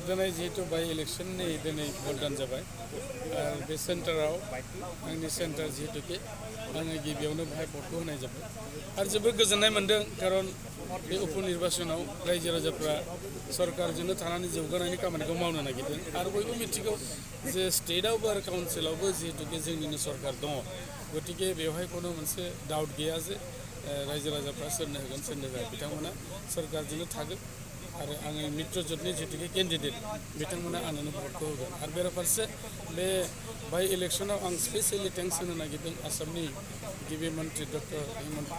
दिनै जिहेतु बाय इलेक्शननि दिनै भटदान जाबाय आरो बे सेन्टाराव आंनि सेन्टार जिहेतुके आङो गिबियावनो बेहाय भटखौ होनाय जाबाय आरो जोबोद गोजोननाय मोन्दों खारन बे उपनिर्बाचनाव रायजो राजाफ्रा सरकारजोंनो थानानै जौगानायनि खामानिखौ मावनो नागिरदों आरो बयबो मिथिगौ जे स्टेटआवबो आरो काउन्सिलावबो जिहेतुके जोंनिनो सरकार दङ गतिके बेवहाय कोनो मोनसे डाउट गैया जे रायजो राजाफ्रा सोरनो होगोन सोरनो होआ बिथांमोना सरकारजोंनो थागोन आरो आङो मित्र जथनि जिहेतुके केन्डिडेट बिथांमोना आंनो भटखौ होगोन आरो बेराफारसे बे बाय इलेक्शनाव आं स्पेसियेलि थेंक्स होनो नागिरदों आसामनि गिबि मन्त्रि डक्टर हिमन्त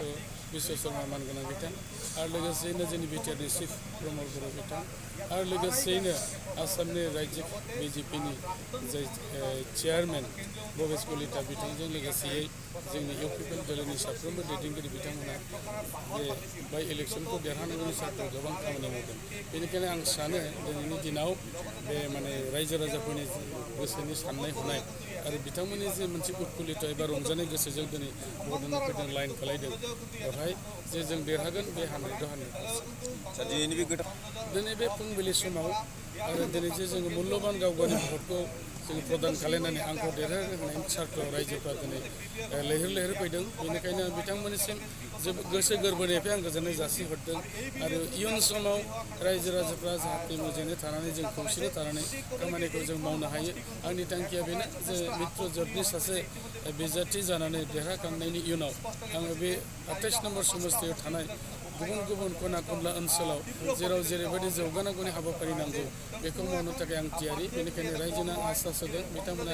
बिश्व शर्मा मानगोनां बिथां आरो लोगोसेयैनो जोंनि बिटिआरनि चिफ प्रमद बर' बिथां आरो लोगोसेयैनो आसामनि रायजो बिजेपिनि जाय चेयारमेन भबेश कलिता बिथांजों लोगोसेयै जोंनि इउपिपिएल दोलोनि साफ्रोमबो दैदेनगिरि बिथांमोना बे बाय इलेक्शनखौ देरहानांगौनि सार्थाव गोबां खामानि मावदों बेनिखायनो आं सानो दिनैनि दिनाव बे माने रायजो राजाफोरनि गोसोनि साननाय हनाय आरो बिथांमोननि जे मोनसे उतफुल्लित एबा रंजानाय गोसोजों दिनै भट होनो फैदों लाइन खालायदों बेवहाय जे जों देरहागोन बे 100% दिनै बे फुंबिलि समाव आरो दिनै जे जोङो मुल्यबान गाव गावनि भटखौ जों प्रदान खालामनानै आंखौ देरहाहोनायनि सार्थाव रायजोफ्रा दिनै लैहोर लैहोर फैदों बेनिखायनो बिथांमोननिसिम जोबोद गोसो गोरबोनिफ्राय आं गोजोननाय जासिहरदों आरो इयुन समाव रायजो राजाफ्रा जाहाथे मोजाङै थानानै जों खौसेयै थानानै खामानिखौ जों मावनो हायो आंनि थांखिया बेनो जे मित्र जथनि सासे बिजाथि जानानै देरहाखांनायनि इयुनाव आङो बे 28 नम्बर समस्थियाव थानाय गुबुन गुबुन खना खनला ओनसोलाव जेराव जेरैबायदि जौगानांगौनि हाबाफारि नांगौ बेखौ मावनो थाखाय आं थियारि बेनिखायनो रायजोना आसा होदों बिथांमोना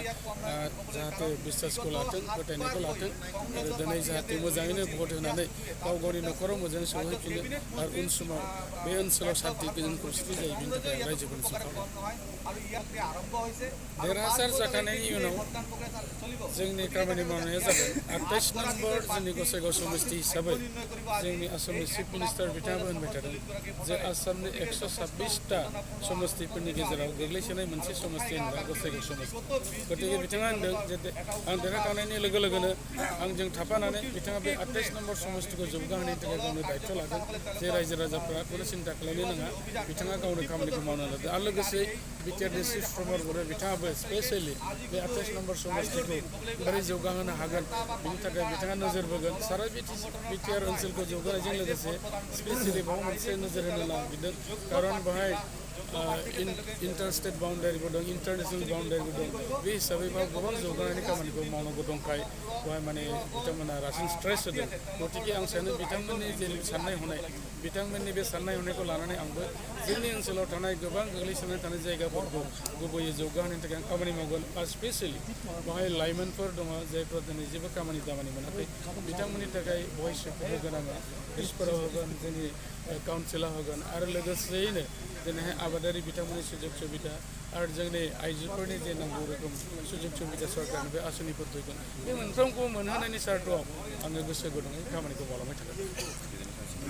जाहाथे बिश्वासखौ लाथों फोथायनायखौ लाथों आरो दिनै जाहाथे मोजाङैनो भट होनानै गाव गावनि न'खराव मोजाङै सौहैफिनो आरो उन समाव बे ओनसोलाव शान्ति गोजोन खौसेथि जायो बेनि थाखाय रायजोफोरनिसिम देरहासार जाखांनायनि उनाव जोंनि खामानि मावनाया जागोन 28 नम्बर जोंनि गसाइगाव समस्ति हिसाबै जोंनि आसामनि चिफ मिनिस्टार बिथाङाबो होनबाय थादों जे आसामनि 126टा समस्तिफोरनि गेजेराव गोग्लैसोनाय मोनसे समस्ति होनबा गसाइगाव समस्ति गतिके बिथाङा होनदों जे आं देरहाखांनायनि लोगो लोगोनो आंजों थाफानानै बिथाङा बे 28 नम्बर समस्तिखौ जौगाहोनायनि थाखाय गावनो दायित्व लादों जे रायजो राजाफ्रा खुनु सिन्था खालामनो नाङा बिथाङा गावनो खामानिखौ मावनो लादों आरो लोगोसे बिटिआरनि चिफ प्रमद बर' बिथाङाबो स्पेसियेलि बे 28 नम्बर समस्तिखौ बोरै जौगाहोनो हागोन बिनि थाखाय बिथाङा नोजोर बोगोन सारा बिटिआर ओनसोलखौ जौगानायजों लोगोसे स्पेसियेलि बाव मोनसे नोजोर होनो नागिरदों खारन बेहाय इंटर स्टेट बाउंडारिबो दं इंटरनेशनल बाउंडारिबो दं बे हिसाबै बाव गोबां जौगानायनि खामानिखौ मावनांगौ दंखाय बेहाय माने बिथांमोना रासिन स्ट्रेस होदों गतिके आं सानो बिथांमोननि जे साननाय हनाय बिथांमोननि बे साननाय हनायखौ लानानै आंबो जोंनि ओनसोलाव थानाय गोबां गोग्लैसोनानै थानाय जायगाफोरखौ गुबैयै जौगाहोनायनि थाखाय आं खामानि मावगोन आरो स्पेसियेलि बेहाय लाइमोनफोर दङ जायफोरा दिनै जेबो खामानि दामानि मोनाखै बिथांमोननि थाखाय भइसफोर होगोन आङो स्कुलाव होगोन जोंनि काउन्सिलाव होगोन आरो लोगोसेयैनो दिनैहाय आबादारि बिथांमोननि सुजुग सुबिदा आरो जोंनि आइजोफोरनि जे नांगौ रोखोम सुजुग सुबिदा सरकारनिफ्राय आसनिफोर फैगोन बे मोनफ्रोमखौ मोनहोनायनि सार्थआव आङो गोसो गुदुङै खामानिखौ मावलांबाय थागोन